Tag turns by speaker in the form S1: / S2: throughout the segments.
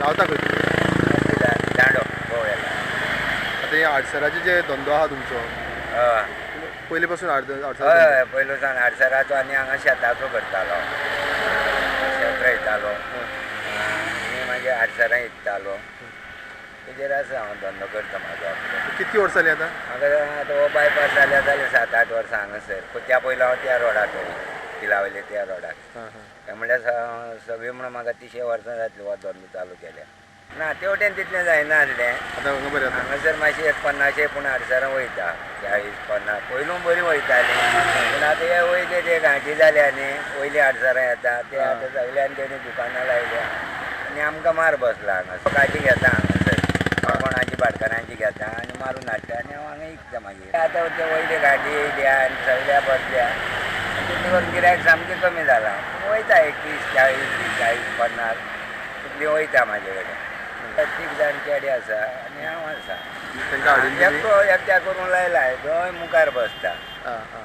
S1: रावता खंय?
S2: दांडो गोव्याला.
S1: आतां हे आडसराचे जे धंदो आहा तुमचो, पयले पासून आडसर?
S2: हय, पयलो सावन आडसराचो आनी हांगा शेताचो करतालो, शेत रोयतालो आनी मागीर आडसरां विकतालो. तेजेर आसा हांव धंदो करता म्हाजो आपलो.
S1: कितकी वर्सां जालीं आतां?
S2: म्हाका आतां हो बायपास जाल्यार जाले 7-8 वर्सां हांगासर. त्या पयलो हांव त्या रोडार पिलावयले त्या रोडार, म्हणल्यार सगळीं म्हणून म्हाका 30 वर्सां जातली हो धंदो चालू केल्या. ना ते वटेन तितलें जायना आसलें. हांगासर मातशें एक 50 पूण आडसरां वयता, 40-50 पयलू बरीं वयतालीं, पूण आतां हे वयले ते घांटी जाल्या न्ही, वयलीं आडसरां येता ते आतां सगल्यान तेणी दुकानां लायल्या आनी आमकां मार बसला हांगासर. काजी घेता हांगासर, कोणाची भाटकारांची घेता आनी मारून हाडटा आनी हांव हांगा विकता मागीर. आतां ते वयले घांटी येयल्या आनी सगल्या बसल्या, तितलें करून गिरायक सामकें कमी जालां. वयता एक 30, 40, 40, 50 तितली वयता म्हाजे कडेन. 3 जाण चेडे आसा आनी हांव आसा. एकटो एकट्या करूंक लायला, दोय मुखार बसता,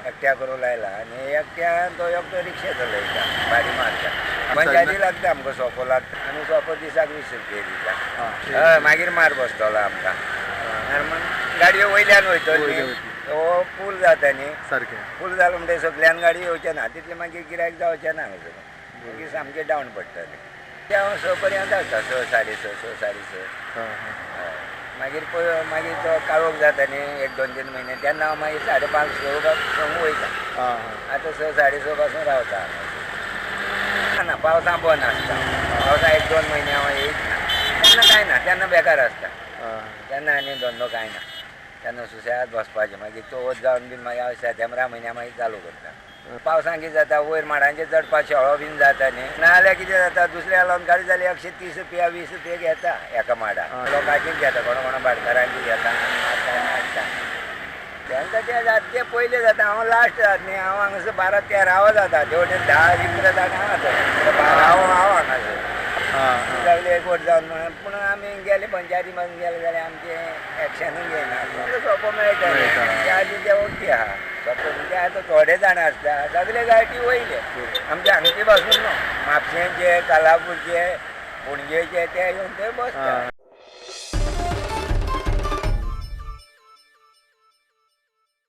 S2: एकट्या करूंक लायला आनी एकट्यान तो एकटो रिक्षा चलयता, गाडी मारता. पंचायती लागता आमकां, सोपो लागता. आमी सोपो दिसाक 20 रुपये दिता. हय, मागीर मार बसतलो आमकां. आनी गाडयो वयल्यान वयतली न्ही, हो पूल जाता न्ही,
S1: सारकें
S2: पूल जालो म्हणटकीर सगल्यान गाडी येवचें ना, तितलें मागीर गिरायक जावचें ना हांगासर, मागीर सामकें डावन पडटलें. ते हांव 6 पर्यंत आसता, 6, 6:30, 6, 6:30. मागीर पळय मागीर तो काळोख जाता न्ही 1-2, 3 म्हयने, तेन्ना हांव मागीर 5:30, 6 वयता. आतां 6, 6:30 पासून रावता हांगा. ना पावसा बंद आसता, पावसा 1-2 म्हयने हांव येयच ना, तेन्ना कांय ना, तेन्ना बेकार आसता, तेन्ना आनी धंदो कांय ना, तेन्ना सुसेगाद बसपाचें. मागीर चवथ जावन बीन मागीर हांव सेतेंब्रा म्हयन्या मागीर चालू करता. पावसान कितें जाता, वयर माडांचेर चडपाक शेळो बीन जाता न्ही, नाजाल्यार कितें जाता, दुसऱ्या लावन गाडी जाल्यार 130 रुपया 20 रुपया घेता एका माडाक. लोकांचीच घेता, कोणा कोणा भाटकारांची घेता आनी मारता आनी हाडटा. तांकां तें जाता तें पयलें जाता, हांव लास्ट जाता न्ही, हांव हांगासर 12-13 जाता, ते वटेन 10-11 जाणां आसा, 12 हांव हांगासर सगळे एकवट जावन म्हणून. पूण आमी गेले पंचायती पासून गेले जाल्यार आमचें एक्शनूय घेयना, सोपो मेळटा त्या आदी ते ओके आहा सोपो. म्हणजे आतां थोडे जाणां आसता, सगळे गायटी वयले आमचे हांगचे पासून न्हू, म्हापशेंचे, कालापूरचे, पणजेचे ते येवन थंय बसता.